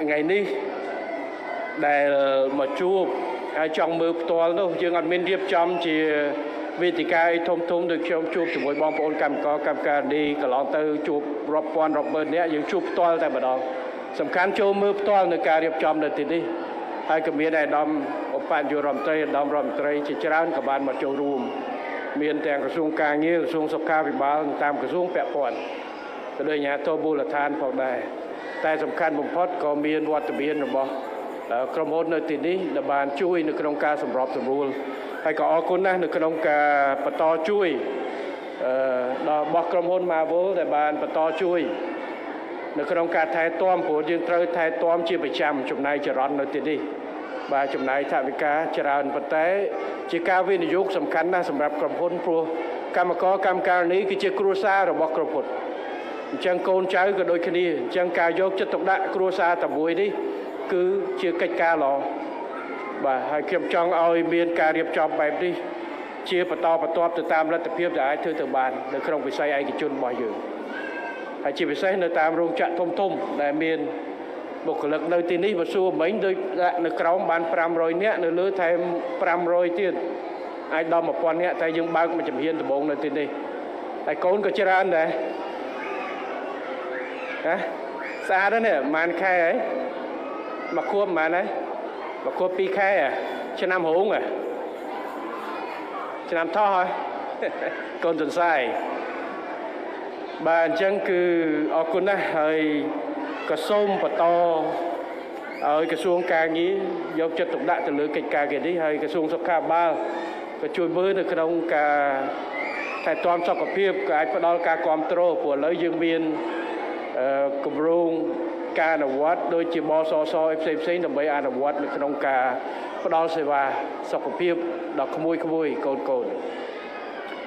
ថ្ងៃនេះដែលមកជួបហើយចង់មើលផ្ទាល់នោះ យើងអត់មានរៀបចំជាវេទិកាអីធំធំ ដូចខ្ញុំជួបជាមួយបងប្អូនកម្មករកម្មការិនីកន្លងទៅ ជួបរាប់ពាន់រាប់ម៉ឺននាក់ យើងជួបផ្ទាល់តែម្ដង។ សំខាន់ចូលមើលផ្ទាល់នៅការរៀបចំនៅទីនេះ ហើយក៏មានអាយដាមឧបនាយករដ្ឋមន្ត្រី ឧត្តមរដ្ឋមន្ត្រីជាច្រើនក៏បានមកចូលរួម មានទាំងក្រសួងការងារ ក្រសួងសុខាភិបាល តាមក្រសួងពាក់ព័ន្ធ ក៏ដូចអាជ្ញាធរមូលដ្ឋានផងដែរ។ តែសំខាន់បំផុតក៏មានវត្តមានរបស់ក្រុមហ៊ុននៅទីនេះ ដែលបានជួយនៅក្នុងការសម្របសម្រួល ហើយក៏អរគុណណាស់នៅក្នុងការបន្តជួយដល់របស់ក្រុមហ៊ុន Marvel ដែលបានបន្តជួយនៅក្នុងការថែទាំ ព្រោះយើងត្រូវថែទាំជាប្រចាំ ចំណាយចរន្តនៅទីនេះ បាទ ចំណាយថវិកាច្រើន ប៉ុន្តែជាការវិនិយោគសំខាន់ណាស់សម្រាប់ក្រុមហ៊ុន ព្រោះកម្មករកម្មការិនីគឺជាគ្រួសាររបស់ក្រុមហ៊ុន អញ្ចឹងកូនចៅក៏ដូចគ្នា។ អញ្ចឹងការយកចិត្តទុកដាក់គ្រួសារតែមួយនេះគឺជាកិច្ចការល្អ បាទ ហើយខ្ញុំចង់ឲ្យមានការរៀបចំបែបនេះជាបន្តបន្ទាប់ទៅតាមលទ្ធភាពដែលអាចធ្វើទៅបាននៅក្នុងវិស័យឯកជនរបស់យើង ហើយជាពិសេសនៅតាមរោងចក្រធំធំដែលមានបុគ្គលិកនៅទីនេះ។ បើសួរមិញដូចដាក់នៅក្រោមបាន500នាក់ នៅលើថែម500ទៀត អាចដល់1000នាក់ តែយើងបើកមួយជំហានដំបូងនៅទីនេះ ហើយកូនក៏ច្រើនដែរណា ស្អាតណាស់។ ប្រហែលខែហើយ? មួយខួបប្រហែលហើយ? មួយខួប2ខែ ឆ្នាំរោង ឆ្នាំថោះហើយ កូនសន្សាយ។ បាទ អញ្ចឹងគឺអរគុណណាស់ ហើយក៏សូមបន្តឲ្យក្រសួងការងារយកចិត្តទុកដាក់ទៅលើកិច្ចការគេនេះ ហើយក្រសួងសុខាភិបាលក៏ជួយមើលនៅក្នុងការថែទាំសុខភាព ក៏អាចផ្ដល់ការគ្រប់គ្រង ព្រោះឥឡូវយើងមានគម្រោងការអនុវត្តដូចជាបសសអីផ្សេងផ្សេង ដើម្បីអនុវត្តនៅក្នុងការផ្ដល់សេវាសុខភាពដល់ក្មួយក្មួយកូនកូន។